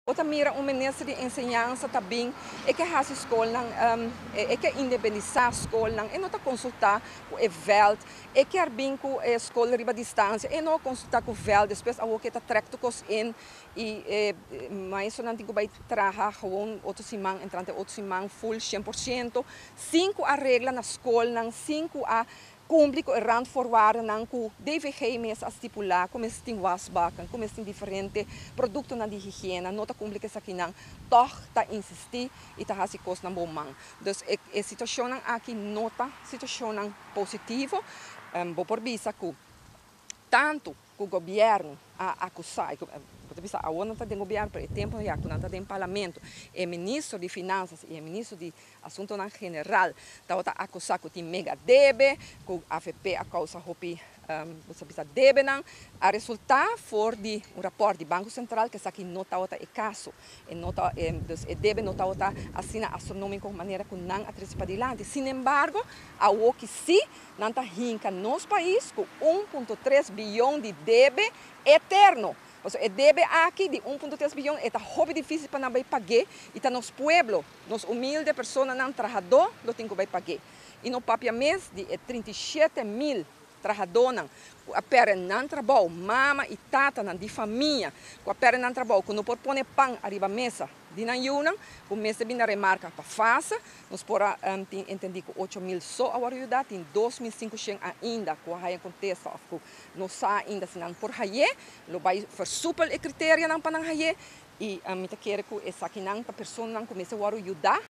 Bo ta mira un minister di enseñansa ta bin, e ke hasi skolnan, e ke independisá skolnan, e no ta konsultá ku e vèlt, e kier bin ku e skol riba distansia, e no a konsultá ku vèlt, despues awor ke ta trèk tur kos in i e maestronan tin ku bai traha gewoon otro siman, entrante otro siman full 100%, sin ku a regla na skolnan, sin ku a kumpli ku e randvoorwaardennan ku DVG mes a stipulá, ku mester tin wasbakken, ku mester tin diferente produktonan di higiena, no ta kumpli ku esakinan, tòg ta insistí i ta hasi kosnan bo man. Dus e situashonnan aki no ta situashonnan positivo. Bo por bisa ku tantu ku gobièrnu a akusá, bo ta bisa awor nan ta den gobièrnu, pero e tempu ya ku nan ta den parlamento, e ministro di Finansas i e ministro di Asuntonan General tabata akusá ku tin mega debe, ku AVP a kousa hopi, bo sa bisa, debenan, a resultá for di un rapòrt di Banko Sentral ku esaki no tabata e kaso. E no ta, dus e debe no tabata asina astronómiko manera ku nan a trese padilanti. Sinembargo, awoki sí nan ta hinka nos pais ku 1.3 biyon di debe eterno. Pasobra e debe aki di 1.3 biyon e ta hopi difísil pa nan bai pag'é i ta nos pueblo, nos humilde personanan trahadó lo tin ku bai pag'é. I no papia mes di e 37.000 trahadónan ku a pèrdè nan trabou, mama i tatanan di famia ku a pèrdè nan trabou, ku no por pone pan ariba mesa di nan yunan, ku mester bin na remarka pa fase. Nos por a tin entendí ku 8000 so a wòrdu yudá, tin 2500 ainda ku a haña kontesta òf ku no sa ainda si nan por hañ'é. Lo bai versupel e kriterianan pa nan hañ'é i mi ta kere ku esakinan ta personanan ku mester wòrdu yudá.